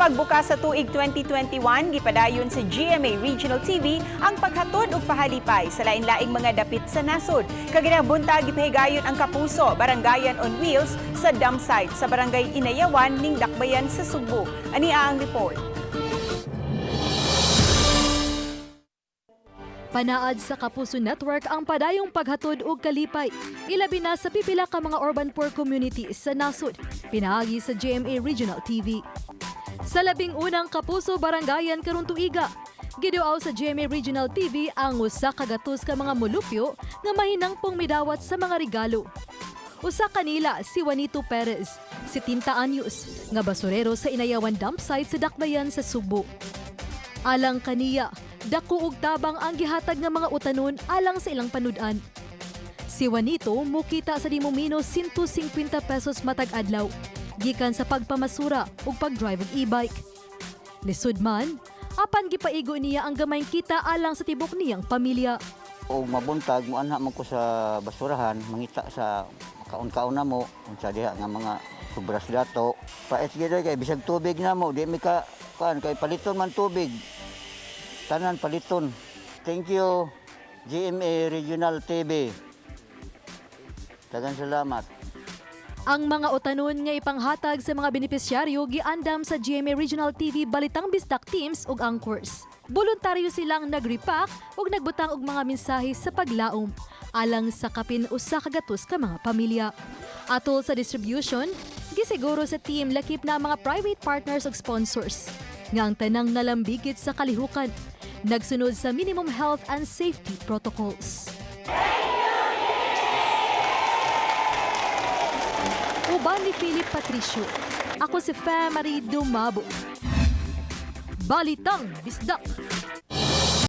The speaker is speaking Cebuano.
pagbukas sa tuig 2021, gipadayon sa GMA Regional TV ang paghatod og pahalipay sa lain-laing mga dapit sa nasod. Kaginang buntag, gipahigayon ang Kapuso Barangayan on Wheels sa dump site sa Barangay Inayawan ning Dakbayan sa Sugbo. Ani ang report. Panaad sa Kapuso Network ang padayong paghatod og kalipay, ilabi na sa pipila ka mga urban poor communities sa nasod, pinaagi sa GMA Regional TV. Sa 11ng Kapuso Barangayan karong tuiga, giduaw sa GMA Regional TV ang 100 ka mga mulupyo nga mahinangpong midawat sa mga regalo. Usa kanila si Juanito Perez, 70 anyos, nga basurero sa Inayawan dump site sa Dakbayan sa Sugbo. Alang kaniya, dako og tabang ang gihatag nga mga utanon alang sa ilang panud-an. Si Juanito mukita sa di momino 150 pesos matag adlaw gikan sa pagpamasura ug pag-drive og e-bike. Lisod man, apan gipaigo niya ang gamayng kita alang sa tibok niyang pamilya. O mabuntag, muanha man ko sa basurahan, mangita sa kaon-kaon na mo, unsa diha nga mga sobras dato. Pait gyud kay bisag tubig na mo, di mi ka kuan kay paliton man tubig. Tanan paliton. Thank you, GMA Regional TV. Daghang salamat. Ang mga utanon nga ipanghatag sa mga benepisyaryo giandam sa GMA Regional TV Balitang Bisdak teams ug anchors. Boluntaryo silang nagrepack ug nagbutang og mga mensahe sa paglaom alang sa kapin 100 ka mga pamilya. Atol sa distribution, gisiguro sa team lakip na ang mga private partners ug sponsors nga ang tanang nalambigit sa kalihukan nagsunod sa minimum health and safety protocols. Uban ni Philip Patricio. Ako si Fe Marie Dumabo. Balitang Bisdak.